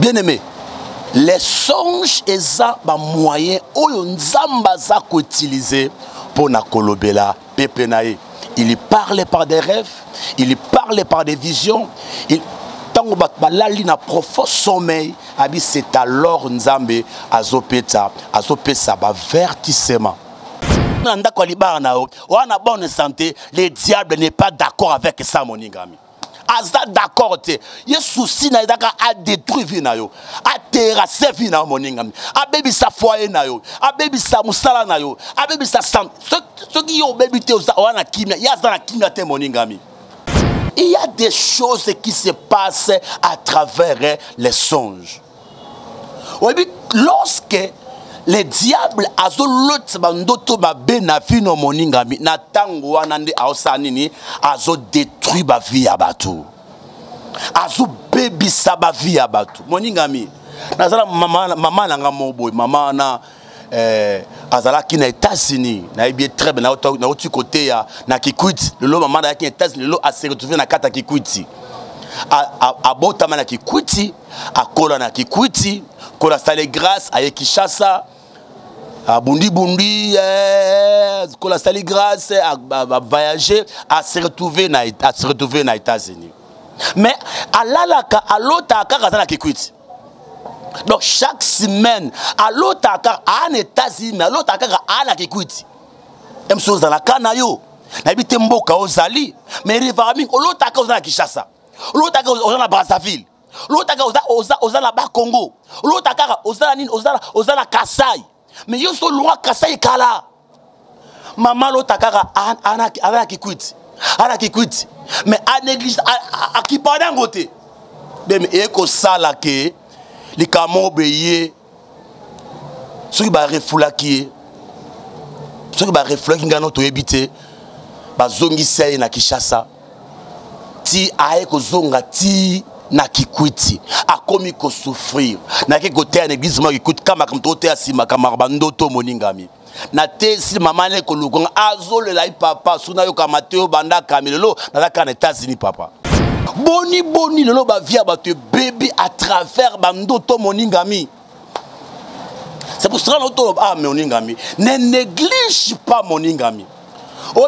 Bien aimé, les songes eza ba moyen oyo Nzambe aza ko utiliser mpo na kolobela peuple na ye. Il parle par des rêves, il parle par des visions. Il ntango bato balali na profond sommeil abi c'est alors Nzambe azopesa azopesa bavertissement na ndako ya libala na yo wana bonne santé. Le diable n'est pas d'accord avec ça, moningami. Aza d'accord te. Ye souci na ye ezaka adétruire vie na yo, aterrasse vie na yo, moningami, abebisa foyer na yo, abebisa mosala na yo, abebisa santé. Soki yo obebi te, oza na kimia, ye aza na kimia te, moningami. Il y a des choses qui se passent à travers les songes. Oyebi, lorsque le diable azolotisa bandoto mabe na vie no, moningami, na ntango wana nde aosala nini? Azodétruire bavie ya bato, azobebisa bavie ya bato, moningami. Nazala mama, mama na nga moko boye, mama wana azalaki na États-Unis. Nayebi ye très bien. Nauti koteya na Kikwiti lelo. Mama nayaki na États-Unis, lelo ase retrouve na kati ya Kikwiti. Abotama na Kikwiti, akola na Kikwiti, kola asali grâce, aye Kinshasa, abundibundi, kola asali grâce, avoyage, ase retrouve na États-Unis. Mais alalaka, alotaka kaka aza na Kikwiti. Donc chaque semaine alotaka kaka aa na États-Unis, mais alotaka kaka aa na Kikwiti. Mosusu ozalaka na yo, nayebi te mboka ozali, mais rêvaka mingi, olotaka oza na Kinshasa, olotaka oza na Brazzaville, olotaka oza na Bakongo, olotaka kaka oza na nini, oza na Kasai. Mais yo so olongwa Kasai kala. Mama alota kaka aza na Kikwiti, aza na Kikwiti, mais anéglige, akipana yango te. Beme eye kosala ke likambo boye, soki barefulaki ye, soki barefulaki ngai no toyebi te, bazongisa ye na Kinshasa ti aye kozonga ti na Kikwiti, akomi kosouffrir. Nake koteya na église moko Kikwiti, ka makambo tokoteya nsima kamaka bandoto, moningami. Na te esi mama ne koluka nga, azolela ye: "Papa, soki nayoka Mateo banda kami, lelo naza kaka na États-Unis. Papa, boni boni lelo bavie ya bato ebebi à travers bandoto, moningami." C'est pour cela que ah, moningami, ne néglige pas, moningami. Oh.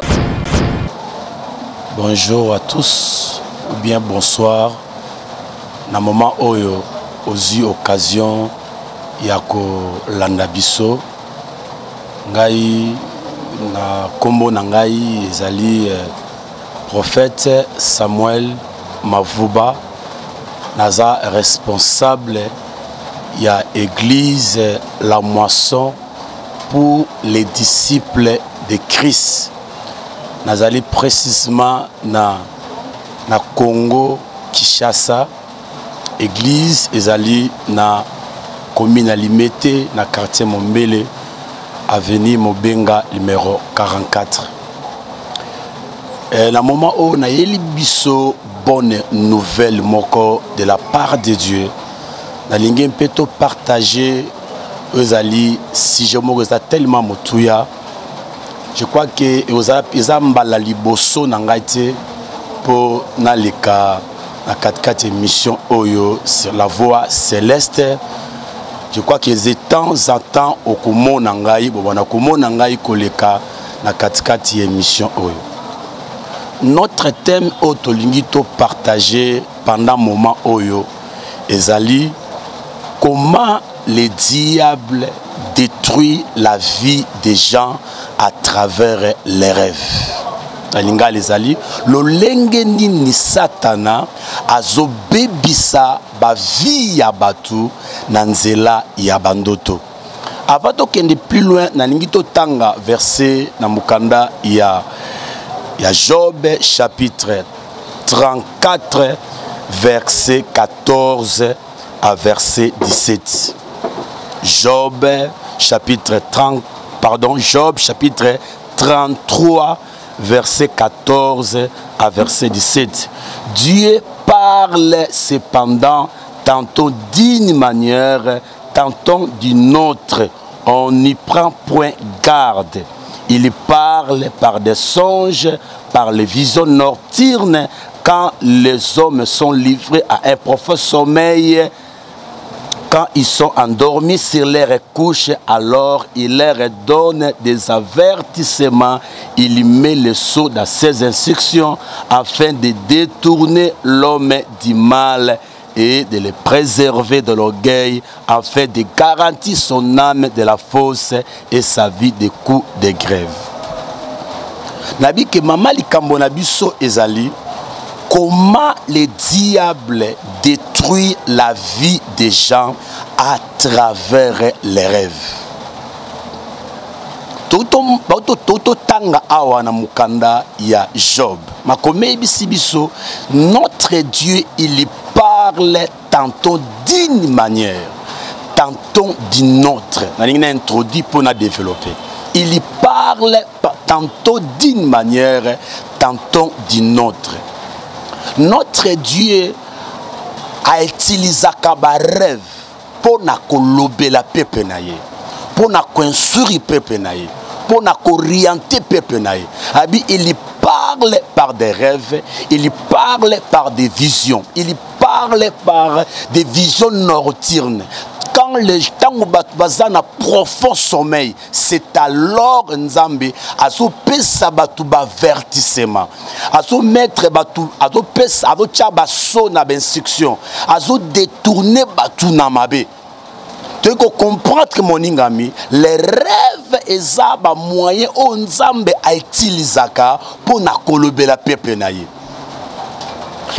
Bonjour à tous ou bien bonsoir na moment oyo ozwi occasion ya kolanda biso. Ngai na nkombo na ngai ezali prophète Samuel Mavuba. Naza responsable ya église La Moisson pour les disciples de Christ. Nazali précisément na Congo Kinshasa. Église ezali na commune ya Limete, na quartier Mombele, avenue Mobenga numéro 44. Na moment oyo nayeli biso bonne nouvelle moko de la part de Dieu. Nalingi mpe topartage oyo ezali sujet moko eza tellement motuya. Je crois que eza mbala liboso na ngai te mpo naleka na katikati émission oyo sur la Voix céleste. Je crois que de temps en temps okomona ngai, bobanda komona ngai koleka na katikati ya émission oyo. Notre thème oyo tolingi topartage pendant moment oyo ezali: comment le diable détruit la vie des gens à travers les rêves. Na lingala ezali: lolenge nini Satana azobebisa bavie ya bato na nzela ya bandoto. Avant tokende plus loin, nalingi totanga verset na mokanda ya Job chapitre 34, verset 14 à verset 17. Job chapitre 30, pardon, Job chapitre 33, verset 14 à verset 17. Dieu parle cependant tantôt d'une manière, tantôt d'une autre. On n'y prend point garde. Il parle par des songes, par les visions nocturnes, quand les hommes sont livrés à un profond sommeil. Quand ils sont endormis sur leur couche, alors il leur donne des avertissements. Il met le sceau dans ses instructions afin de détourner l'homme du mal et de le préserver de l'orgueil afin de garantir son âme de la fosse et sa vie des coups de grève. Nabi ke mama likambo na biso ezali comment le diable détruit la vie des gens à travers les rêves. Totanga awa na mokanda ya Job, makomi eyebisi biso notre Dieu, il parle tantôt d'une manière, tantôt d'une autre. Nalingi na introduit mpo na développer. Il parle tantôt d'une manière, tantôt d'une autre. Notre Dieu autilisaka barêve mpo na kolobela peuple na ye, mpo na koinstruire peuple na ye, mpo na koorienter peuple na ye. Abi il parle par des rêves, il parle par des visions, il parle par des visions nocturnes. Quand les ntango bato baza na profond sommeil, c'est alors Nzambe azopesa bato baavertissement, azomettre bato, azopesa, azotia baso na bainstruction, azodétourne bato na mabe. Toyei kocomprendre, moningami, les rêves eza bamoyen oyo Nzambe autilisaka mpo na kolobela peuple na ye.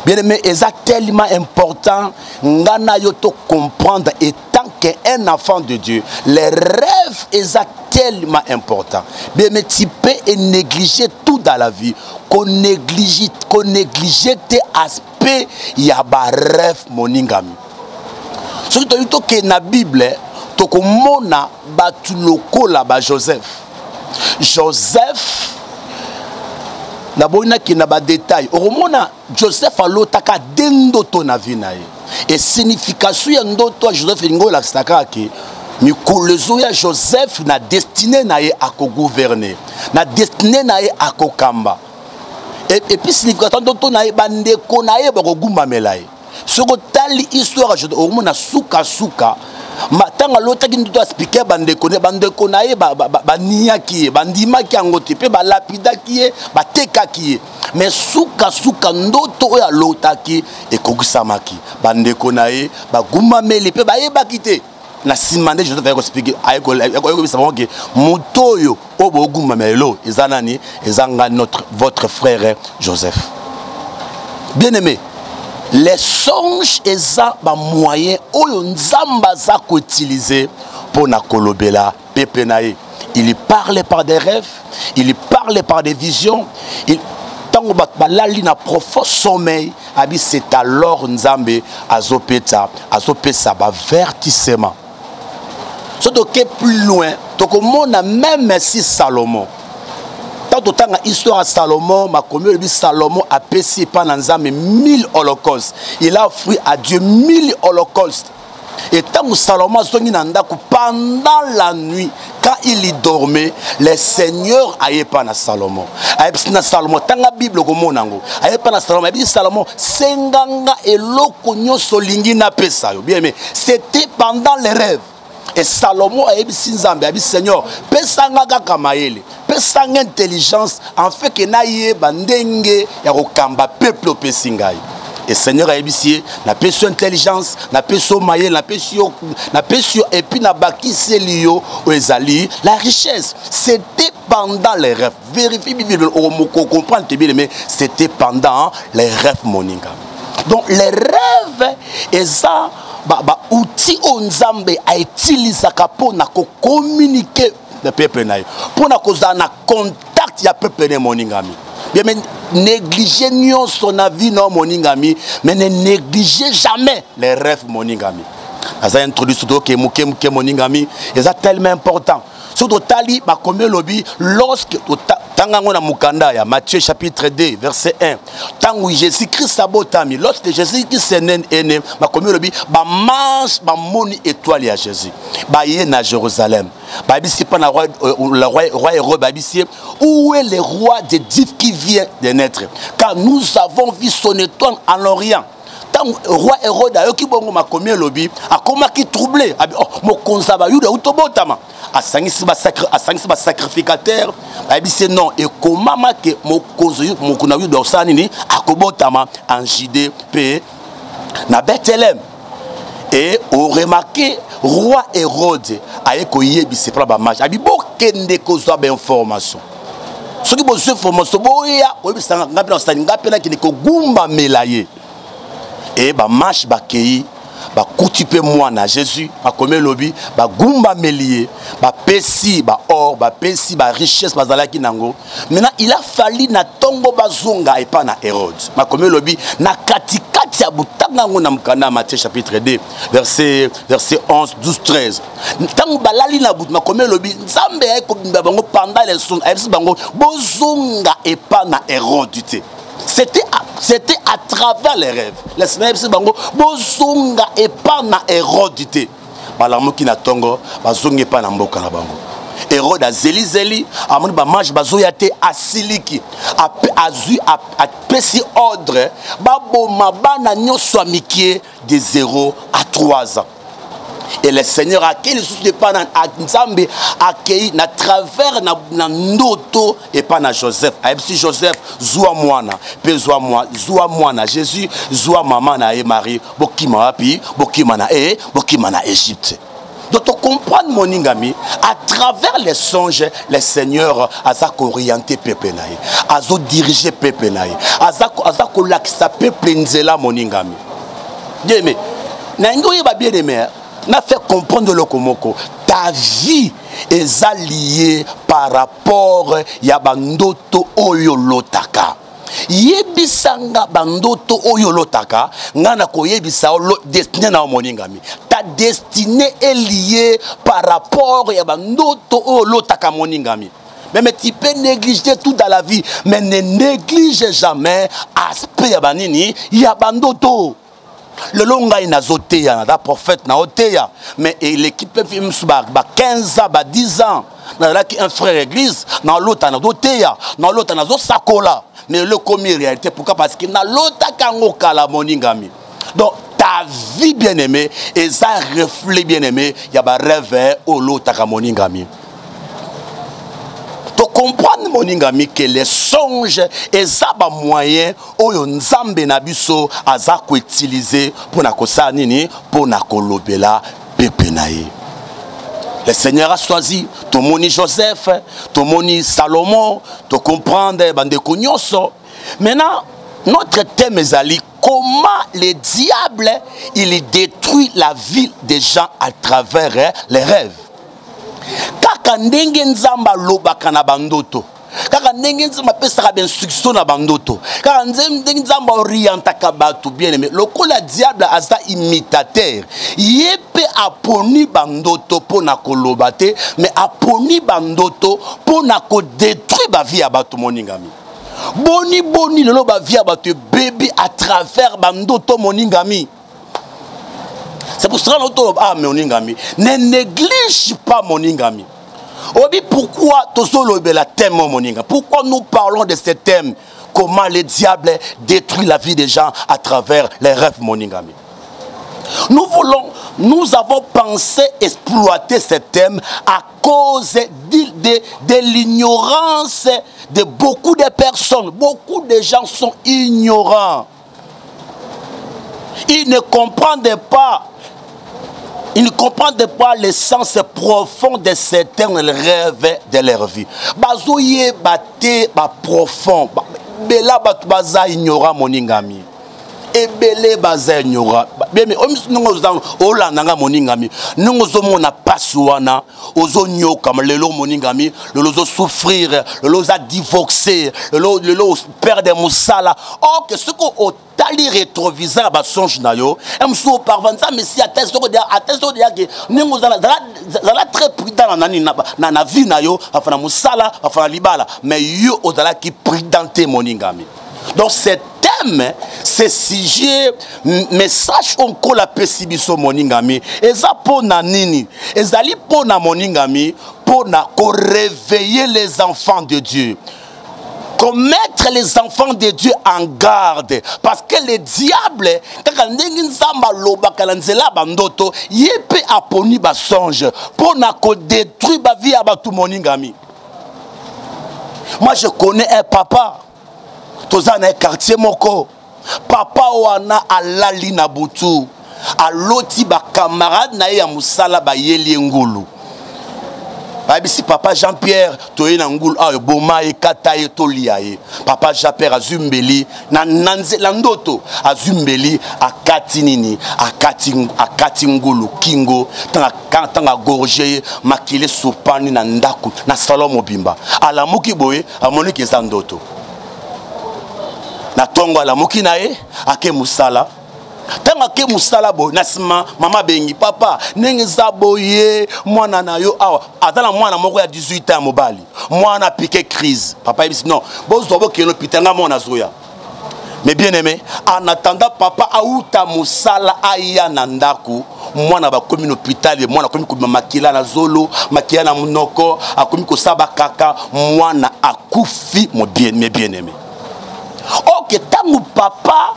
Bien aimé, eza tellement important nga na yo to comprendre. Étant qu'un enfant de Dieu, les rêves eza tellement important. Bien aimé, tu peux négliger tout dans la vie, qu'on néglige, qu'on néglige te aspect ya barêve, moningami. Soki toyi tokende na Bible, tokomona bato lokola bajoseph. Joseph, naboyi nakende na badetail, okomona Joseph alotaka de ndoto na vie na ye. E signification ya ndoto ya Joseph elingi olakisa kaka ke mikolo ezoya, Joseph na destinée na ye akogouverne, na destinée na ye akokamba. Et puis signification ndoto na ye, bandeko na ye bakogumbamela ye. Soki otali histoire ya Joseph, okomona sukasuka ntango alotaki ndoto, aexpliquer bandeko ne, bandeko na ye baniaki ye, bandimaki yango te, mpe balapidaki ye, batekaki ye. Mais sukasuka ndoto oyo alotaki ekokisamaki, bandeko na ye bagumbameli mpe bayebaki te. Na nsima nde Joseph aye koexpliquer, aye koyebisa bango ke moto oyo oyo bogumbamela lelo eza nani? Eza nga, notre votre frère Joseph. Bien aimé, les songes eza bamoyen oyo Nzambe aza koutiliser mpo na kolobela peuple na ye. Il parle par des rêves, il parle par des visions. Il ntango bato balali na profond sommeil, abi c'est alors Nzambe azopesa azopesa bavertissement. So toke plus loin, tokomona même si Salomon, ntango totanga histoire ya Salomon, makomi olobi Salomon apesi epai na Nzambe 1000 holocaustes. Il a offert à Dieu 1000 holocaustes. Et ntango Salomon azongi na ndako, pendant la nuit, quand il y dormait, le Seigneur aye epai na Salomon, ayebisi na Salomon, tanga Bible okomona yango, aye epai na Salomon, ayebisi Salomon: "Senganga eloko nyonso olingi, napesa yo." Bien, mais c'était pendant les rêves. Et Salomo ayebisi Nzambe, ayebisi Seigneur: "Pesanga kaka mayele, pesanga intelligence, afin ke nayeba ndenge ya kokamba peuple opesi ngai." Et Seigneur ayebisi ye: "Napesi yo intelligence, napesi yo mayele, napesi yo, et puis nabakiseli yo oyo ezali la richesse." C'était pendant les rêves. Vérifie Bible, okocomprendre te. Bien aimé, c'était pendant les rêves, moninga. Donc les rêves eza baoutil oyo Nzambe autilisaka mpo na kocommuniquer na peuple na ye, mpo na kozala na contact ya peuple na ye, moningami. Bien, mais négligez nyonso na vie na yo, moningami, mais ne négligez jamais les rêves, moningami. Aza introduit soki oke moke moke, moningami, eza tellement important. Soki totali, bakomi elobi, lorsque tanga yango na mokanda ya Matthieu chapitre 2 verset 1, ntango Jésus Christ abotami, lorsque Jésus Christ est né, bakomi elobi bamages bamoni étoile ya Jésus, baye na Jérusalem, bayebisi mpa na roi, le roi Hérode, bayebisi ye: "Où est le roi des Juifs qui vient de naître? Car nous avons vu son étoile en Orient." Ntango roi Hérode ayoki bongo, makomi elobi akomaki troublé. Abi, oh, mokonzi ya Bayuda auti obotama. Asangisi basacrificateur, bayebisi non, ekomama ke mokonzi ya Yuda osala nini, akobotama en Judée mpe na Bethléem. Et oremarquer, roi Hérode aye koyebisa mpona bamages, abi bokende kozwa bainformation. Soki bozwi information, boya koyebisa nga mpe nasali nga mpe nakende kogumbamela ye. E bamages bakei, bakuti mpe mwana Jésus. Bakomi elobi bagumbameli ye, bapesi baor, bapesi barichesse bazalaki nango. Maintenant, il a fallu na ntongo bazonga epai na Hérode. Makomi elobi na katikati ya botanga yango na mokanda ya Matthieu chapitre 2, verset 11, 12, 13. Ntango balali na butu, makomi elobi Nzambe aye kobimba bango pendant les songes, ayebisi bango bozonga epai na Hérode te. C'était à travers les rêves. Le Seigneur ayebisi bango bozonga epai na Hérode te. Balamuki na ntongo, bazongi epai na mboka na bango. Hérode azelizeli, amoni bamages bazoya te, asiliki, azwi, apesi ordre baboma bana nyonso ya mike de 0 à 3 ans. Et le Seigneur akei lisusu epai na Nzambe, akei na travers na ndoto epai na Joseph. Ayebisi Joseph: zwa mwana mpe zwa mwana Jésus, zwa mama na ye Marie, bokima wapi? Bokima na Égypte. Donc tocomprendre, moningami, à travers les songes, le Seigneur aza koorienter peuple na ye, azodirige peuple na ye, aza kolakisa peuple nzela, moningami. Bien aimé, na ngai oyeba, bien aimé, na fait comprendre eloko moko: ta vie eza lié par rapport ya bandoto oyo olotaka. Yebisanga bandoto oyo olotaka, ngai na koyebisa yo destinée na yo, moningami. Ta destinée est liée par rapport ya bandoto oyo olotaka, moningami. Mais tu peux négliger tout dans la vie, mais ne néglige jamais aspect ya banini, ya bandoto. Lelo ngai nazoteya, naza prophète, naoteya, mais eleki mpe mosusu ba 15 ans, ba 10 ans, nazalaki un frère église, nalota nazoteya, nalota nazosakola, mais lelo ekomi réalité. Pourquoi? Parce que nalotaka yango kala, moningami. Donc ta vie, bien aimé, eza reflet, bien aimé, ya barêve oyo olotaka, moningami. Tocomprendre, moningami, ke les songes eza bamoyen oyo Nzambe na biso aza koutiliser mpona kosala nini? Mpona kolobela peuple na ye. Le Seigneur a choisi, tomoni Joseph, tomoni Salomon, tocomprendre, bandeko nyonso. Maintenant, notre thème ezali comment le diable, il détruit la vie des gens à travers les rêves. Kaka ndenge Nzambe alobaka na bandoto, kaka ndenge Nzambe apesaka bainstruction na bandoto, kaka ndenge Nzambe aorientaka bato, bien aimé, lokola diable aza imitateur, ye mpe aponi bandoto mpo na koloba te, mais aponi bandoto mpo na kodétruire bavie ya bato, moningami. Boni boni lelo bavie ya bato ebebi à travers bandoto, moningami. C'est pour cela que, ah, moningami, ne néglige pas, moningami. Obi, pourquoi tozolobela thème, moninga? Pourquoi nous parlons de ce thème, comment le diable détruit la vie des gens à travers les rêves, moningami? Nous avons pensé exploiter ce thème à cause de l'ignorance de beaucoup de personnes. Beaucoup de gens sont ignorants. Ils ne comprennent pas. Ils ne comprennent pas le sens profond de certains rêves de leur vie. Bazoyeba te ba profond. Bela bato baza ignorant, moningami. Ebele baza ignorant. Bien, ndenge olanda nga, moningami, ndenge ozomona pasi wana, ozonyokama lelo, moningami, lelo ozosouffrir, lelo oza divorcé, lelo operdre mosala. Or que soki otali rétroviseur ya basonge na yo, mosusu auparavant Nzambe si ata soko deyake ndenge ozala très prudent na nani, na vie na yo, afa na mosala, afa na libala, mais yo ozalaki prudent te, moningami. Donc ce thème, ce sujet, message oyo Nkolo apesi biso, moningami, eza mpo na nini? Ezali mpo na, moningami, mpo na koréveiller les enfants de Dieu. Mettre les enfants de Dieu en garde, parce que le diable, kaka ndenge Nzambe alobaka na nzela ya bandoto, ye mpe aponi basonge mpo na kodétruire bavie ya bato. Moningami, moi je connais un papa, toza na quartier moko. Papa wana alali na butu, aloti bacamarade na ye ya mosala bayeli ye ngulu. Bayebisi papa Jean Pierre: "Toye na ngulu awa, eboma ye, kata ye, tolia ye." Papa Jean Pierre azwi mbeli na, na, na ndoto, azwi mbeli, akati nini, akati, akati ngulu kingo. Ntango agorge ye, makili esopani na ndako, na salon mobimba. Alamuki boye, amoniki eza ndoto. Na ntongo alamuki na ye, ake mosala. Ntango ake mosala boye, na nsima mama abengi papa: "Ndenge eza boye, mwana na yo awa aza na mwana moko ya 18 ans ya mobali, mwana apike crise." Papa yebisi: "Non, bozwa, bokende hôpital, nga mwana azoya." Mais bien aimé, en attendant papa auta mosala aya na ndako, mwana bakomi na hôpital. Mwana akomi kobima makila na zolo, makila na monoko, akomi kosala bakaka, mwana akufi. Mes bien aimé, ok, ntango papa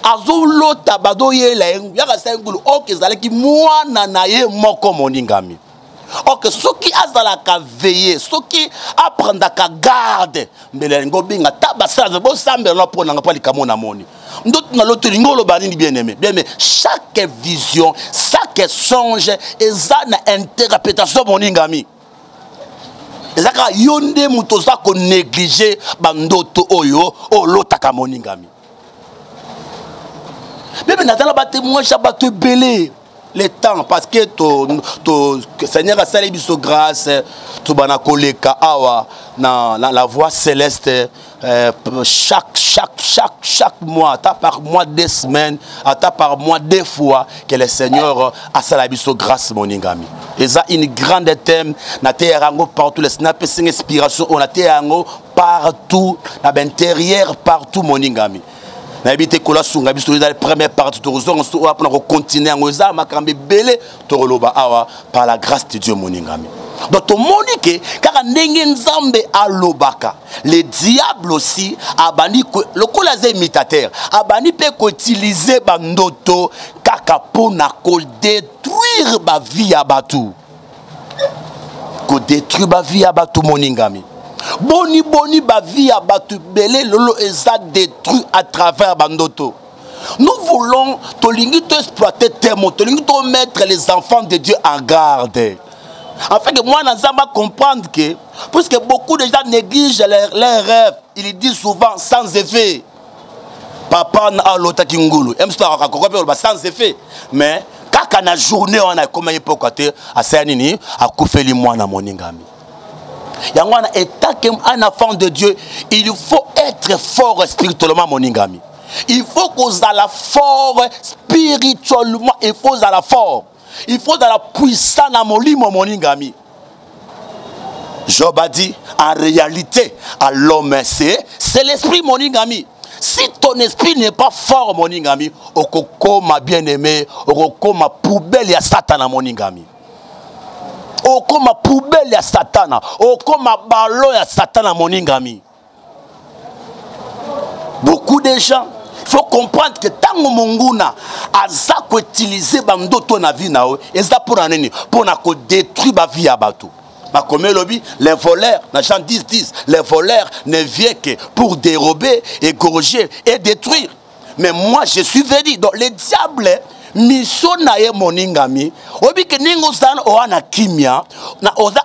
azolota bazoyela ye, yaka sa ngulu, ok, ezalaki mwana na ye moko. Moningami, ok, soki azalaka veillé, soki aprendaka garde, mbele alingi obenga ta basala: "Bosambela na mpo nanga, mpo likambo namoni ndoto naloto elingi oloba nini?" Bien aimé, bien aimé, chaque vision, chaque songe eza na interprétation. Moningami, eza kaka yo nde moto oza konéglige bandoto oyo olotaka. Moningami, bebe, natala batémoignage ya bato ebele. Le temps, parce que to, to Seigneur asali biso grâce, tobana koleka awa na la voie céleste chaque mois, ata par mois 2 semaines, ata par mois deux fois, que le Seigneur asala biso grâce. Moningami, eza une grande thème, nateyaka yango partout. Le Seigneur apesinga inspiration oyo, nateya yango partout, na baintérieur partout. Moningami, nayebi te, kola sunga biso. Eza première partie, tokozonga so oyo mpona kocontinue yango. Eza makambo ebele tokoloba awa, par la grâce de Dieu. Moningami, donc tomoni ke kaka ndenge Nzambe alobaka, le diable aussi abandi, lokola aza imitateur, abandi mpe koutilize bandoto kaka mpona kodétruire bavie ya bato, kodétruire bavie ya bato. Moningami, boni boni bavie ya bato ebele lelo eza détruit à travers bandoto. Nous voulons, tolingi toexploiter thème, tolingi tomettre les enfants de Dieu en garde, afin que moi Nzambe comprendre que puisque beaucoup de gens négligent leurs rêves, ils disent souvent sans effet. Papa alotaki ngulu, akoka mpe oloba sans effet, mais kaka na journée wana ekomaki pokwa te, asala nini? Akufeli mwana. Moningami, yango wana, étant un enfant de Dieu, il faut être fort spirituellement. Moningami, il faut kozala fort spirituellement, il faut ozala fort, il faut ozala puissant na molimo. Moningami, Job a dit: "En réalité, à l'homme, c'est l'esprit." Moningami, si ton esprit n'est pas fort, moningami, okokoma, bien aimé, okokoma poubelle ya Satana. Moningami, okoma poubelle ya Satana, okoma ballon ya Satana. Moningami, beaucoup de gens, il faut comprendre que ntango monguna aza koutilize bandoto na vie na yo, eza mpona nini? Mpona kodétruire bavie ya bato. Makomi elobi, les voleurs, na Jean 10 10, les voleurs ne viennent que pour dérober, égorger et détruire, mais moi je suis venu. Donc le diable, mission na ye, moningami, oyebi ke ndenge ozala, oza na kimia,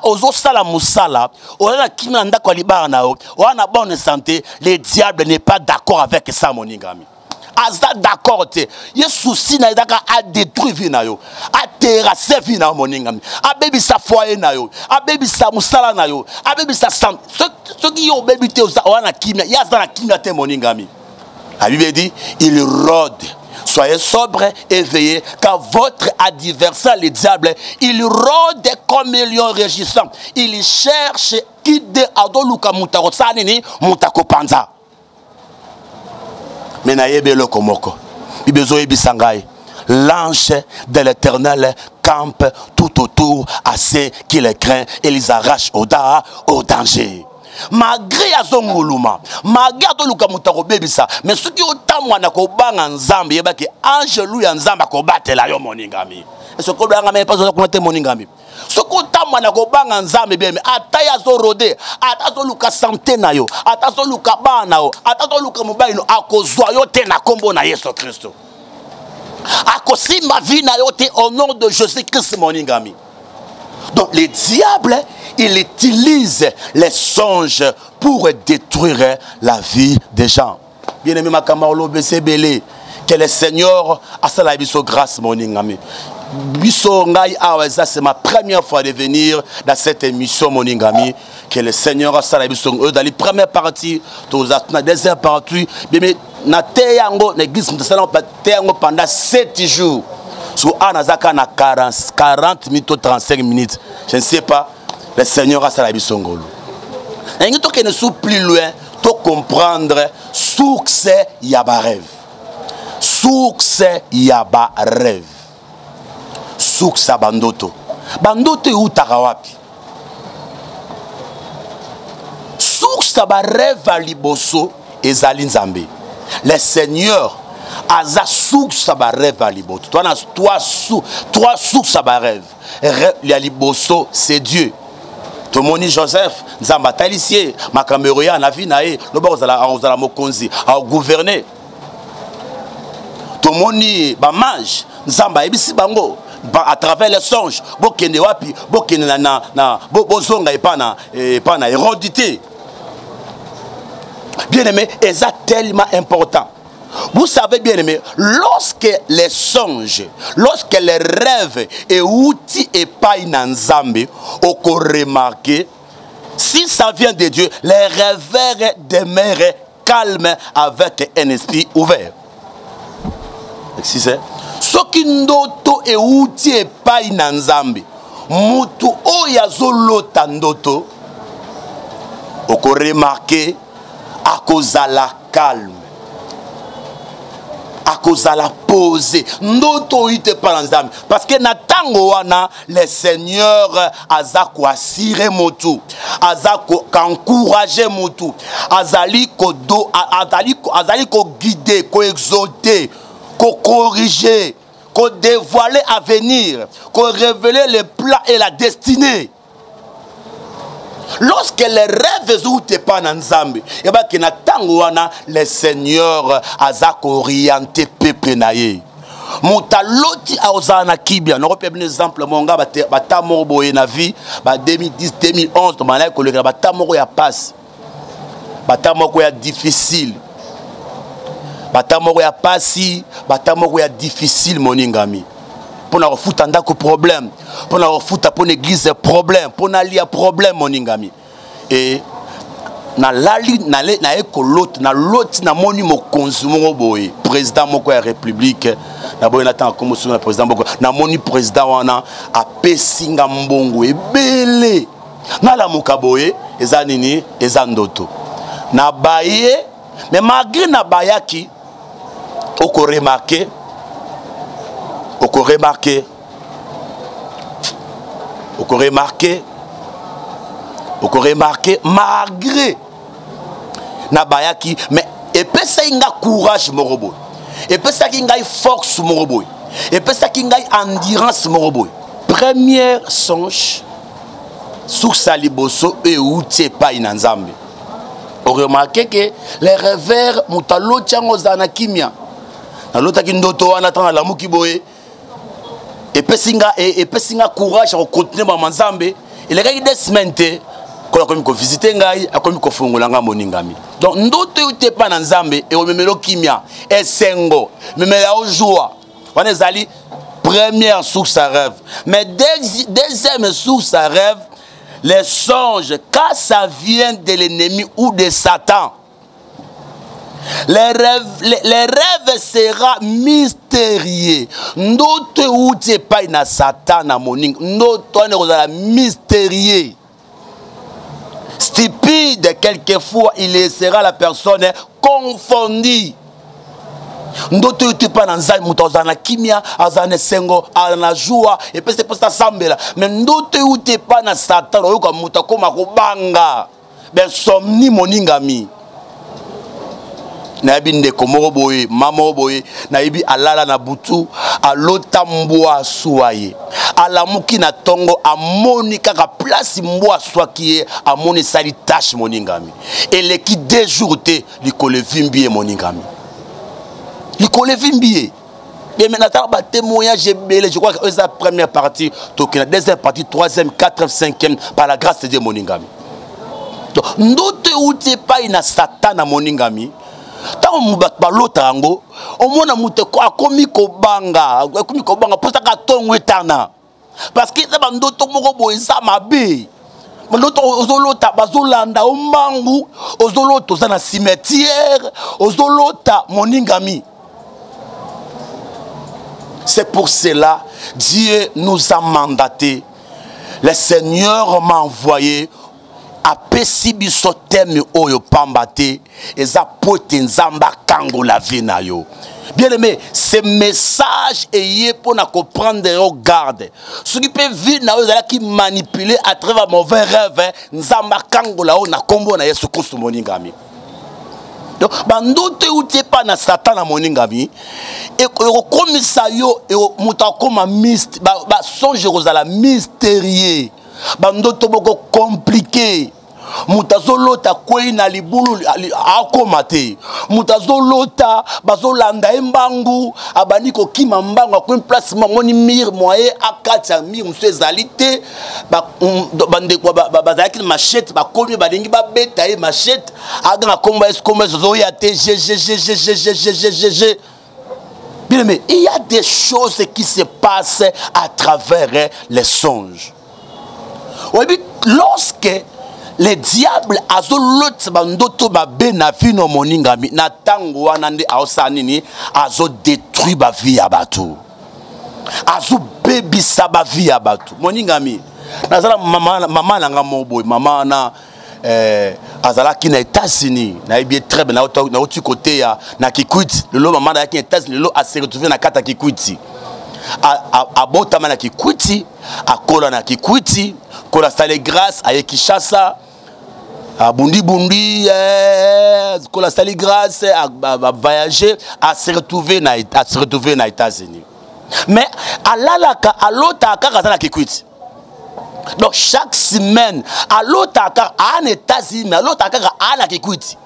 ozosala mosala, oza na kimia na ndako ya libala na yo, oza na bonne santé, le diable n'est pas d'accord avec ça. Moningami, aza d'accord te. Ye souci na ye ezaka adétruire vie na yo, aterrasse vie na yo. Moningami, abebisa foyer na yo, abebisa mosala na yo, abebisa santé. Soki yo obebi te, oza na kimia, ye aza na kimia te. Moningami, la Bible dit: "Il rôde. Soyez sobre et veillez, car votre adversaire, le diable, il rôde comme un lion rugissant. Il cherche qui de azoluka moto akosala nini, moto akopanza." Me nayebi eloko moko, Bible ezoyebisa ngai: "L'ange de l'Éternel campe tout autour à ceux qui le craignent et les arrache au danger." Malgré azonguluma, malgré azoluka moto akobebisa, mais soki otambwa na kobanga Nzambe, yebaki angelu ya Nzambe akobatela yo, moningami. Soki olobanga me mpasi oza kuna te, moningami. Soki otambwa na kobanga Nzambe, bien, ata ye azorode, ata azoluka sante na yo, ata azoluka bana na yo, ata azoluka mobali no, akozwa yo te na nkombo na Yesu Kristo. Akosimba vie na yo te au nom de Jésus Christ, moningami. Donc le diable, il utilise les songes pour détruire la vie des gens. Bien aimé, makambo olobi ebele. Que le Seigneur asala biso grâce, moningami. Biso ngai awa eza, c'est ma première fois de venir dans cette émission, moningami. Que le Seigneur asala biso oyo dans les première partie, toza na deuxième partie. Bien aimé, na te yango na église, tosala te yango pendant 7 jours. So awa naza kaka na 40, 40 minutes to 35 minutes, je ne sais pas. Le Seigneur asala biso ngolu. Nalingi tokende su plus loin, to comprendre source ya barêve, source ya barêve, source ya bandoto. Bandoto eutaka wapi? Source ya barêve ya liboso ezali Nzambe. Le Seigneur aza source ya barêve ya liboso. Toa na trois source ya barêve. Ya liboso, c'est Dieu. Tomoni Joseph, Nzambe atalisi ye makambo ekoya na vie na ye, loba akozala mokonzi, agouverne. Tomoni bamage, Nzambe ayebisi bango à travers les songes: bokende wapi? Bokende na bozonga epa na Hérode te. Bien aimé, eza tellement important. Vous savez, bien aimé, lorsque les songes, lorsque les rêves euti epai na Nzambe, okoremarquer, si ça vient de Dieu, les rêveurs demeurent calmes avec un esprit ouvert. Excusez. Soki ndoto euti epai na Nzambe, mutu oyo azolota ndoto, okoremarquer akozala calme, akozala posé. Ndoto oyo te mpa na Nzambe, parce que na ntango wana le Seigneur aza koassurer motu, aza koencourager motu, azali kodo, azali koguider, koexhorter, kocorriger, kodévoiler avenir, korévéler le plan et la destinée. Lorsque les rêves ezouti epai na Nzambe, ebaki na ntango wana le Seigneur aza koorienter peuple na ye. Moto aloti akozala na kibia. Nakopia bino exemple moko. Nga bata moko boye na vie, ba 2010, 2011, tobandaki kolekela bata moko ya pasi, bata moko ya difficile, bata moko ya pasi, bata moko ya difficile, moningami. Mpona kofuta ndako problème, mpona kofuta mpona église problème, mpona lia problème, moningami. E nalali, naye kolota, naloti, namoni mokonzi moko boye, président moko ya république. Naboyi natanga kombo soki na président moko. Namoni président wana apesi nga mbongo ebele. Nalamuka boye, eza nini? Eza ndoto. Nabaye, mais malgré nabayaki, okoremarquer, malgré nabayaki, mais epesaki nga courage moko boye, epesaki ngai force moko boye, epesaki ngai endurance moko boye. Première songe, source ya liboso oyo euti epai na Nzambe, oremarquer que les rêveurs, moto aloti yango ozala na kimia. Nalotaki ndoto wana, ntango nalamuki boye, epesi nga courage ya kocontinuer mama Nzambe. Elekaki 2 semaines te, kola akomi kovisiter ngai, akomi kofongola ngai, moningami. Donc ndoto oyo te epai na Nzambe ekomemela kimia, esengo, memela yo joie. Wana ezali première source à rêve. Mais deuxième source à rêve, les songes, quand ça vient de l'ennemi ou de Satan, les rêves sera mystérieux. Ndoto euti epai na Satan na moninga, ndoto wana ekozala mystérieux, stupide. Quelquefois il laissera la personne confondue. Ndoto oyo te mpa na Nzambe, moto azala na kimia, azala na esengo, azala na joie, epesi epesi asambela. Mais ndoto oyo te epa na Satan, oyoka moto akóma kobanga. Bainsomnie, moningami. Nayebi ndeko moko boye, mama moko boye, nayebi alala na butu, alota mbwa aswa ye, alamuki na ntongo, amoni kaka place mbwa aswaki ye, amoni esali tache, moningami. Eleki 2 jours te, likolo evimbi ye, moningami, likolo evimbi ye. Mais natala batémoignage ebele. Je crois que eza première partie, tokenda deuxième partie, troisième, quatrième, cinquième, par la grâce de Dieu, moningami. Donc ndoto euti epai na Satana, moningami. Ntango bato balota yango, omona moto akomi kobanga, akomi kobanga mpo taka ntongo etana, parce que eza bandoto moko boye eza mabe. Bandoto ozolota bazolanda yo mbangu, ozolota oza na cimetière, ozolota, moningami. C'est pour cela Dieu nous a mandaté, le Seigneur m'a envoyé. Apesi biso thème oyo pamba te, eza po ete Nzambe akangola vie na yo. Bien aimé, ce message eye mpona koprendre yo garde. Soki mpe vie na yo ezalaki manipulé à travers mauvais rêve, Nzambe akangola yo na nkombo na Yesu Kristu, moningami. Donc bandoto euti epa na Satan na moningami, ekokomisa yo moto akoma basonge ekozala mystérieux, bandoto moko compliqué. Moto azolota kwei na libulu, akoma te. Moto azolota bazolanda ye mbangu, abandi kokima mbangu, akomi place mo amoni mur, moye akati ya mur mosusu ezali te. Bandeko bazalaki na machette, bakomi, balingi babeta ye machette, aganga kombo Yesu, kombo Yesu ozoya te. Ggggggggg. Bien aimé, il y a des choses qui se passent à travers les songes. Oui, lorsque le diable azolotisa bandoto mabe na vie no, moningami, na ntango wana nde aosala nini? Azodétruire bavie ya bato, azobebisa bavie ya bato, moningami. Nazala mama, mama na nga moko boye, mama wana azalaki na États-Unis, nayebi ye très bien. Nauti koteya na Kikwiti lelo. Mama nayaki na États-Unis, lelo ase retrouve na kati ya Kikwiti. Abotama na Kikwiti, akola na Kikwiti, kola asali grâce, aye Kinshasa, abundibundi, kola asali grâce, avoyage, ase retrouve na États-Unis. Mais alalaka, alotaka kaka aza na Kikwiti. Donc chaque semaine alotaka kaka aa na États-Unis, mais alotaka kaka aa na Kikwiti.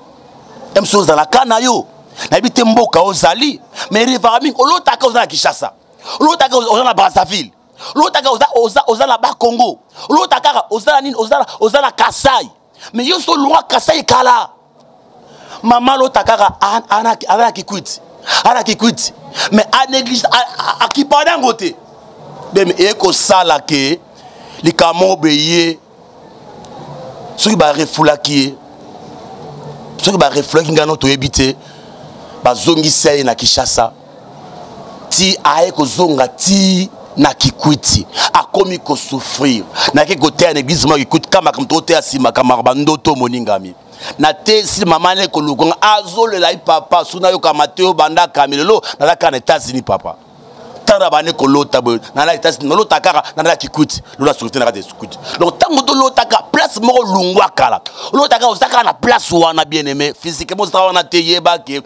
Mosusu ozalaka na yo, nayebi te mboka ozali, mais rêvaka mingi, olotaka oza na Kinshasa, olotaka oza na Brazzaville, olotaka oza na Bakongo, olotaka kaka oza na nini, oza na Kasai. Mais yo so olongwa Kasai kala. Mama alota kaka aza na Kikwiti, aza na Kikwiti, mais anéglige, akipana yango te. Beme eye kosala ke likambo moko boye, soki barefulaki ye, soki barefulaki ngai no toyebi te, bazongisa ye na Kinshasa ti aye kozonga ti na Kikwiti, akomi kosouffrir. Nake koteya na église moko Kikwiti, ka makambo tokoteya nsima kamaka bandoto, moningami. Na te esi mama ne koluka, azolela ye: "Papa, soki nayoka Mateo banda kami, lelo naza kaka na États-Unis, papa. Ntango bande kolota boye, nana États-Unis, nalota kaka nana Kikwiti, lola sécurité na kati ya Kikwiti." Donc ntango tolotaka place moko lungwa kala, olotaka oza kaka na place wana, bien aimé, physiquement ozaka wana te, yeba ke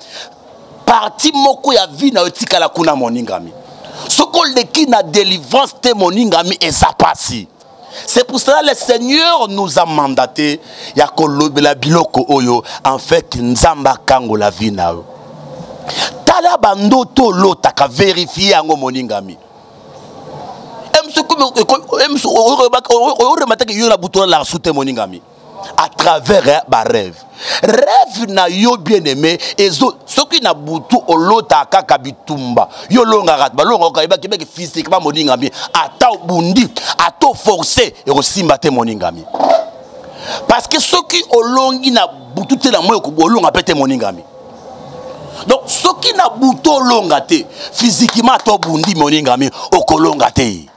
partie moko ya vie na yo etikala kuna, moningami. Soki oleki na délivrance te, moningami, eza pasi. C'est pour cela le Seigneur nous a mandaté ya kolobela biloko oyo, en fait Nzambe akangola vie na yo. Tala bandoto olotaka, vérifie yango, moningami. Oremataki yo na butu, olalaka su te, moningami, à travers barêve. Rêve na yo, bien aimé, ezo soki na butu olotaka kaka bitumba, yo olongaka, balongaka, yebaki beke physiquement, moningami, ata obundi, ata oforce, ekosimba te, moningami. Parce que soki olongi na butu te, na moi olonga mpe te, moningami. Donc soki na butu olonga te, physiquement ata obundi, moningami, okolonga te.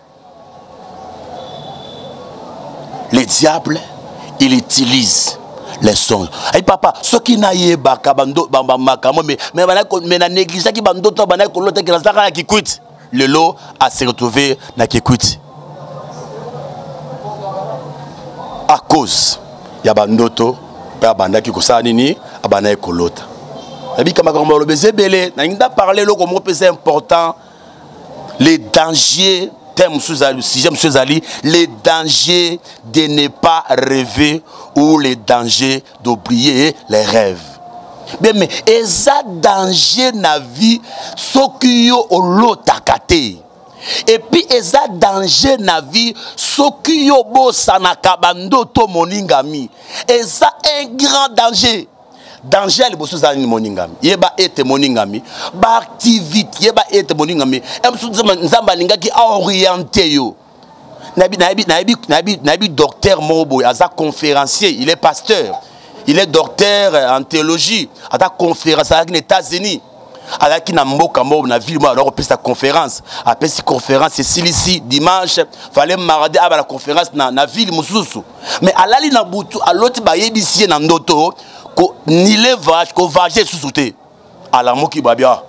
Le diable, il utilise les songes. Ayi papa, soki nayebaka bamakambo, mais na négligeaki bandoto, bandaki kolotaki nazalaka na Kikwiti, lelo ase retrouve na Kikwiti à cause ya bandoto. Mpe abandaki kosala nini? Abandaki kolota. Nabika makambo baloba eza ebele, nalingi nda parle eloko moko mpe eza important, les dangers. Thème mosusu ezali, sujet mosusu ezali les dangers de ne pas rêver ou les dangers d'oublier les rêves. Bien, mais eza danger na vie soki yo olotaka te. Et puis eza danger na vie soki yo obosanaka bandoto, moningami. Eza un grand danger. Danger ya liboso ezala nini, moningami? Yeba ete, moningami, baactivité, yeba ete, moningami, mosusu Nzambe alingaki aoriente yo. Nayebi docteur moko boye, aza conférencier, il est pasteur, il est docteur en théologie, aza conférence, azalaki na États-Unis, azalaki na mboka moko, na ville moko, azalaki kopesa conférence. Apesi conférence, esilisi dimanche, fallait mardi abala conférence na ville mosusu. Mais alali na butu, aloti, bayebisi ye na ndoto nile voyage, kovoyage lisusu te. Alamuki, babia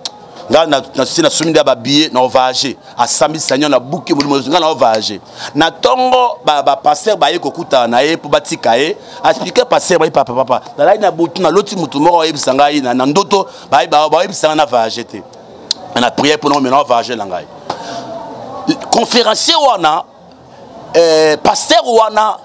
ngai nasi nasomi nde babillet na ovoyage. Asambi Seigneur na buki molimo, ngai na ovoyage na ntongo. Bapasteur baye kokutana na ye mpo batika ye. Aexpliquer pasteur, baye: "Papa, papa, nalali na butu, naloti motu moko bayebisa ngai na ndoto, bayebisa ngai na voyage te. Na prière mpona omena voyage na ngai." Conférencier wana, pasteur wana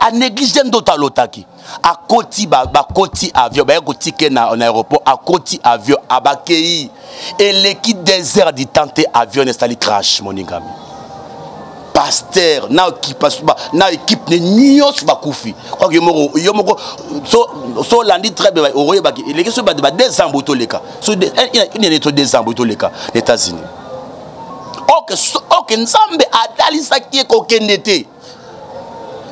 anéglige ndoto alotaki. Akoti, bakoti avion, baye kotika na aéroport, akoti avion, abakei. Eleki 2 heures du temps te, avion esali crash, moningami. Pasteur na équipe ne nyonso bakufi. Kwaki yo moko so olandi très bien, okoyebaki eleki so ba 2 ans boye toleka, so une année to 2 ans boye toleka na États-Unis. Ok, Nzambe atalisaki ye kokende te,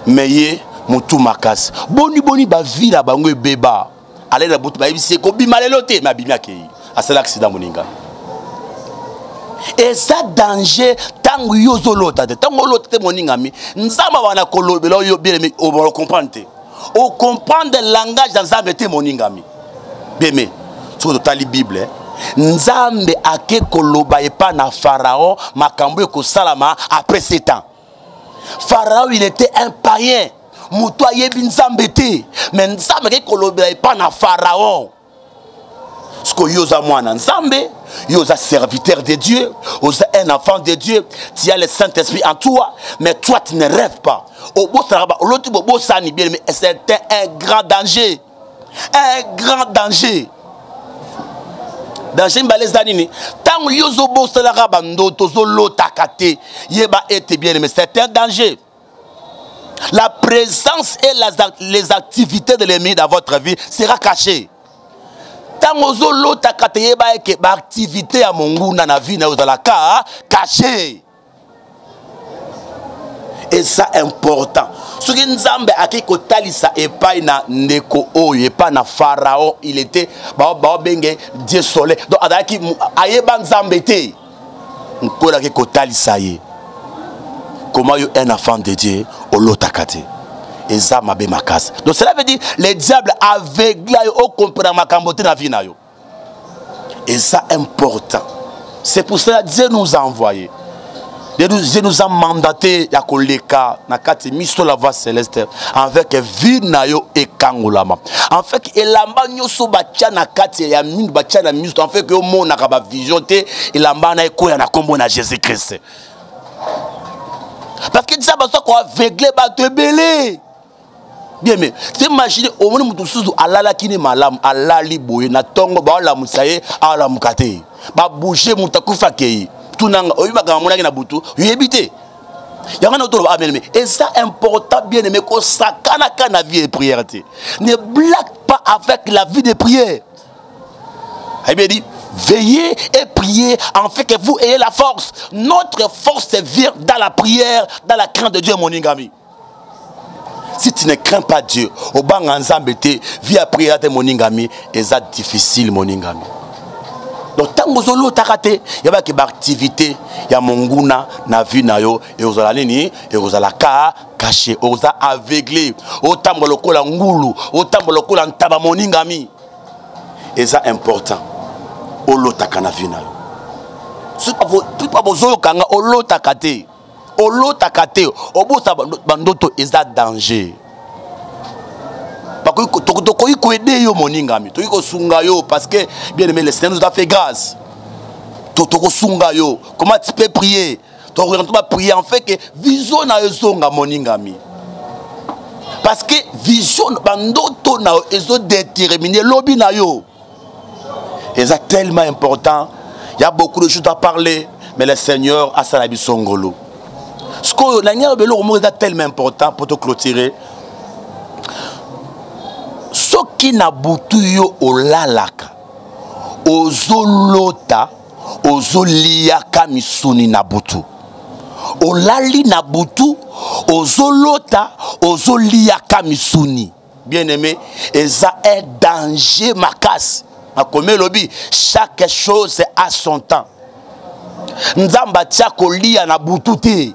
me ye motu makasi. Boni boni bavie na bango ebeba. Alei na butu, bayebisi ye kobima lelo te, me abimi, akei, asala accident. Moninga, eza danger ntango yo ozolota te. Ntango olota te, moningami, Nzambe abana kolobela oyo, bien-aimé, ocomprendre te, ocomprendre langage ya Nzambe te. Moningami, bien-aimé, soki totali Bible, Nzambe ake koloba epa na Pharaon makambo ekosalama après 7 ans. Pharaon, il était un païen, moto ayebi Nzambe te, mais Nzambe ake kolobela epa na Pharaon. Sikoyo yo oza mwana Nzambe, yo oza serviteur de Dieu, oza un enfant de Dieu, tu as le Saint-Esprit en toi, mais toi tu ne rêves pas, obosanaka, oloti, bobosani. Bien, mais c'est un grand danger, un grand danger. Danger mibale eza nini? Ntango yo ozobosanaka bandoto, ozolotaka te, yeba ete, bien aimé, c'est un danger. La présence et les activités de l'ennemi dans votre vie sera cachée. Ntango ozolotaka te, yeba eke baactivité ya monguna na vie na yo ozalaka caché. Eza important. Soki Nzambe akei kotalisa epai na ndeko oyo, epai na Pharaon, il était, baobenge dieu soleil, donc azalaki ayeba Nzambe te, Nkolo akei kotalisa ye. Comment yo, un enfant de Dieu, olotaka te? Eza mabe makasi. Donc cela veut dire le diable aveugle yo, ocomprendre makambo te na vie na yo. Eza important. C'est pour cela Dieu nous a envoyé, Dieu nous a mandaté ya koleka na kati miso la voix céleste avec vie na yo ekangolama. En fait, elamba nyonso batia na kati ya mindu, batia na miso, en fait que omonaka bavision te, elamba na ekoya na nkombo na Jésus Christ, parce que Nzambe aza koaveugle bato ebele. Bien, mais imagine, omoni moto mosusu alalaki ne malamu, alali boye, na ntongo baolamusa ye, alamuka te, babouge, moto akufi, akei. Tunanga, oyebi makambo amonaki na butu? Oyebi te. Yango na toloba, bien aimé, eza important, bien aimé, kosakanaka na vie de prière te. Ne blague pas avec la vie de prière. La Bible dit: veillez et priez afin que vous ayez la force. Notre force vient dans la prière, dans la crainte de Dieu, moningami. Si tu ne crains pas Dieu, obanga Nzambe te, vie ya prière te, moningami, eza difficile, moningami. Donc ntango ozolotaka te, yebaki baactivité ya monguna na vie na yo ekozala nini? Ekozala ka caché, oza aveuglé, otambola lokola ngulu, otambola lokola ntaba. Moningami, eza important olotaka na vie na yo. Soki bozoyokanga, olotaka te, olotaka te, obosa bandoto, eza danger. Tokoki koaider yo, moningami, tokoki kosunga yo, parce que, bien aimé, le Seigneur nous a fait grâce. Tokosunga yo comment tu peux prier, tokoki baprier en fait que vision na yo ezonga, moningami, parce que vision, bandoto na yo ezodétermine lobi na yo. Eza tellement important. Il y a beaucoup de choses à parler, mais le Seigneur asala biso ngolu. Sikoyo na ngai, eloko moko eza tellement important pour toclôturer. Soki na butu yo olalaka, ozolota ozoliaka misuni na butu, olali na butu, ozolota ozoliaka misuni, bien aimé, eza un danger makasi. Makomi elobi: chaque chose a son temps. Nzambe atia kolia na butu te.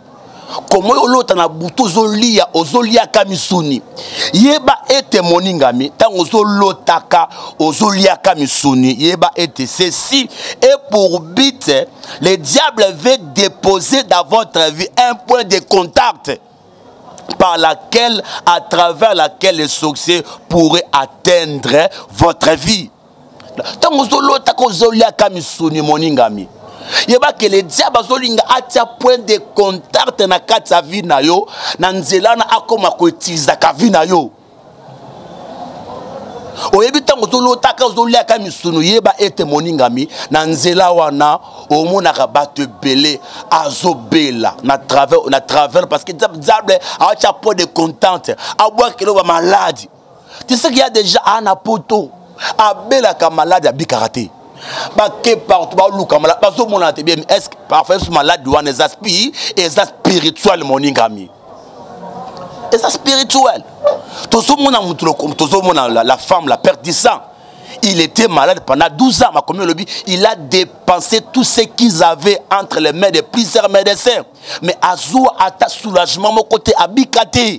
Komo olota na butu ozolia, ozoliaka misuni, yeba ete, moningami, ntango ozolotaka ozoliaka misuni, yeba ete ceci est pour but: le diable veut déposer dans votre vie un point de contact par laquelle, à travers laquelle le succès pourrait atteindre votre vie. Ntango ozolotaka ozoliaka misuni, moningami, yeba ke le diable azolinga atia point de contact na kati ya vie na yo. Na nzela wana akóma koutilisaka vie na yo. Oyebi, ntango ozolotaka ozoliaka misuni, yeba ete, moningami, na nzela wana omonaka bato ebele azobela na travers, parce que diable atia point de contact, abwakeli bamaladi. Tu sais qu'il y a déjà ana poto abelaka maladi, abikaka te, bake partout, baluka maladi, bazomona te bien. Est ce que parfois so maladi wana eza spirituel, moningami? Eza spirituel. Tozomona mutu, tozomona la femme, la perte du sang. Il était malade pendant 12 ans. Makomi elobi, il a dépensé tout ce qu'ils avaient entre les mains de plusieurs médecins, mais azwa ata soulagement moko te, abika te.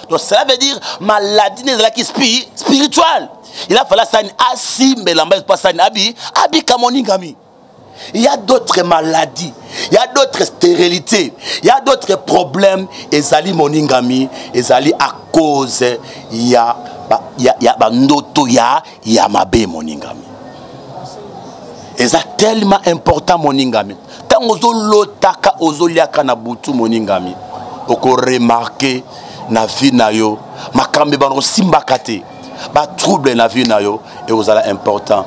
Donc cela veut dire maladie ezalaki spirituelle. Il a fallu asani asimbela mba po asani abi abika, moningami. Il y a d'autres maladies, il y a d'autres stérilités, il y a d'autres problèmes. Ezali, moningami, ezali à cause ya bandoto ya mabe, moningami. Eza tellement important, moningami. Ntango ozolotaka ozoliaka na butu, moningami, okoremarquer na vie na yo makambo ebanda kosimbaka te, batrouble na vie na yo ekozala important.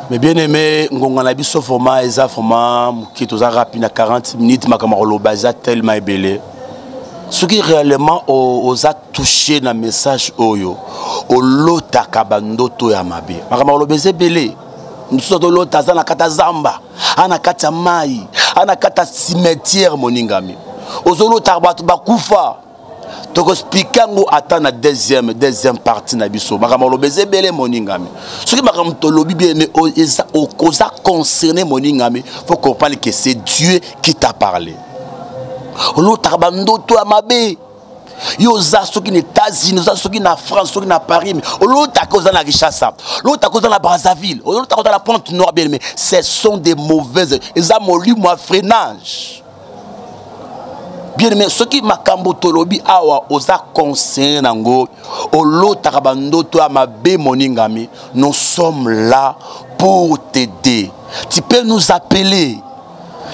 Mais bien aimé, ngonga na biso vraiment eza vraiment moke, toza rapide na 40 minutes. Makambo koloba eza tellement ebele. Soki réellement oza touché na message oyo, olotaka bandoto ya mabe, makambo koloba eza ebele. Mosusu azolota aza na kati ya zamba, aza na kati ya mai, aza na kati ya cimetière. Moningami, ozolotaka bato bakufa, tokoexpliquer yango ata na deuxième partie na biso. Makambo aloba eza ebele, moningami. Soki makambo tolobi bien, mais oza concerné, moningami, faut comprendre que c'est Dieu qui t'a parlé. Olotaka bandoto ya mabe, yo oza soki na États-Unis, oza soki na France, soki na Paris, olotaka oza na Kinshasa, olotaka oza na Brazzaville, olotaka oza na Pointe Noire, bien aimé, ce sont des mauvaises, eza molimo ya freinage. Bien aimé, soki makambo tolobi awa oza concerné nango, olotaka bandoto ya mabe, moningami, nous sommes là pour t'aider. Tu peux nous appeler,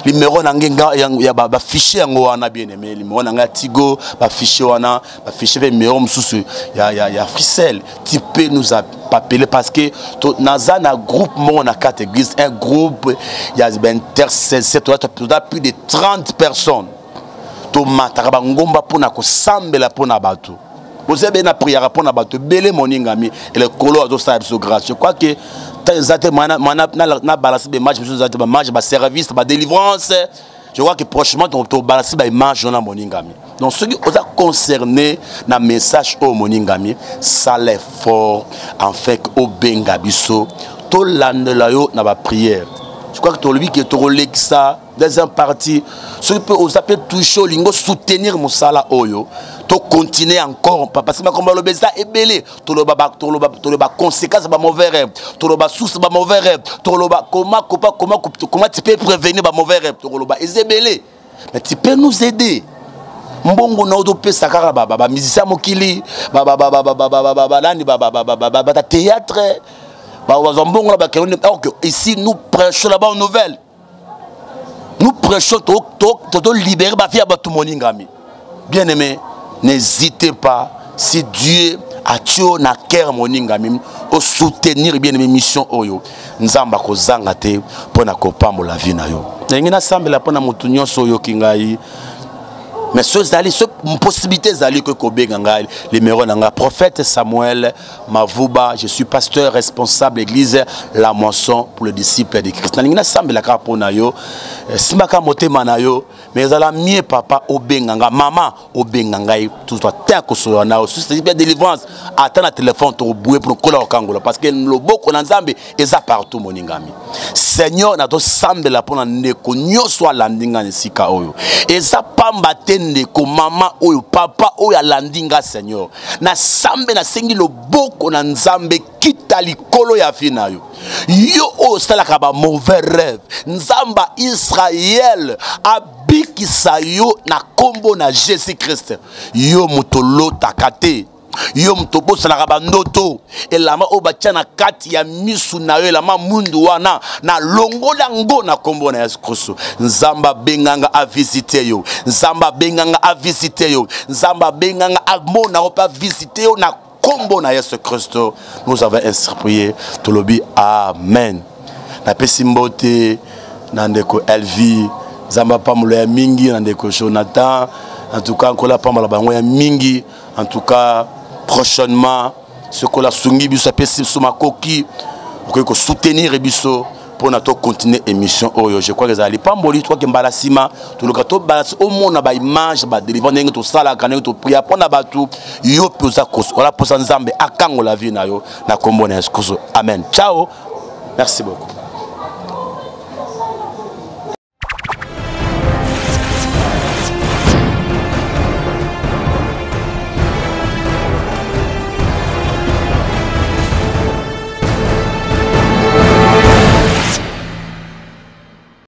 numéro na ngai ya bafiche yango wana. Bien aimé, numéro na ngai ya Tigo, bafiche wana, bafiche mpe numéro mosusu ya Africell. Tu peux nous appeler, parce que naza na groupe moko na kati église, un groupe ya baintercesseur. Toza plus de 30 personnes. Tomataka bangomba mpona kosambela mpona bato. Boza ebele na priaka mpona bato ebele, moningami. Elekolo azosala biso grâce. Je crois que eza te na balance baimage mosusu, eza te baimage baservice badélivrance. Je crois que prochainement tobalance baimage wana, moningami. Donc soki oza concerné na message oyo, moningami, sala effort en fait obenga biso, tolandela yo na baprière. Je crois que tolobi ke tokolekisa deuxième partie. Soki mpe oza mpe touché, olingi soutenir mosala oyo, tocontinue encore, parce que makambo aloba eza ebele. Toloba conséquence ya bamauvais rêve, toloba source bamauvais rêve, toloba comment tu peux prévenir bamauvais rêve. Tokoloba eza ebele, mais tu peux nous aider. Mbongo na ozopesa kaka bamusicien mokili, banani, bata théâtre, bazwa mbongo na bakende. Or que ici nous prêchons la bonne nouvelle, nous prêchons, totolibérer bafille ya bato. Moningami bien aimé, n'hésitez pas. Si Dieu atie yo na cœur, moningami, osoutenir, bien aimé, mission oyo, Nzambe akozanga te mpo na kopambola vie na yo. Ndenge nasambela mpo na motu nyonso oyoki ngai, mais so ezali, so possibilité ezali, koki kobenga ngai, numéro na ngai, prophète Samuel Mavuba, je suis pasteur responsable église La Moisson pour le disciple de Christ. Nalingi nasambela kaka mpo na yo. Simbaka motema na yo, mais ezala mie papa obenga nga, mama obenga ngai, tozwa te ya kosolola na yo. Susi ya délivrance, ata na telefone, tokobuye mpo kola kokangola, parce que loboko na Nzambe eza partout. Moningami, Seigneur, nazosambela mpo na ndeko nyonso alandi nga na esika oyo. Eza pamba te, ndeko mama oyo, papa oyo alandi nga. Seigneur, nasambe, nasengi loboko na Nzambe kita likolo ya vie na yo. Yo oyo osalaka bamauvais rêve, Nzambe ya Israel abikisa yo na nkombo na Jésus Christ. Yo moto olotaka te, yo moto obosanaka bandoto, elamba oyo batia na kati ya misu na yo, elamba mundu wana, nalongola yango na nkombo na Yesu Kristo. Nzambe abenganga avisite yo, Nzambe abenganga avisite yo, Nzambe abenganga amona yo mpe avisite yo na nkombo na Yesu Kristo. Nous avons ainsi prié, tolobi amen. Napesi mbote na ndeko Elvi, Nzambe apambola ya mingi, na ndeko Jonathan. En tout cas, Nkola apambola bango ya mingi. En tout cas, prochainement, soki asungi biso, apesi biso makoki, okoki kosoutenir biso mpona tocontinue émission oyo. Je crois que ezala lipamboli. Tokoki mbala nsima toluka tobalasi, omona baimage, badélivre, ndenge tosalaka, ndenge topria mpona bato. Yo mpe oza ola mposa Nzambe akangola vie na yo na nkombo na Yesu Kristo. Amen. Ciao, merci beaucoup.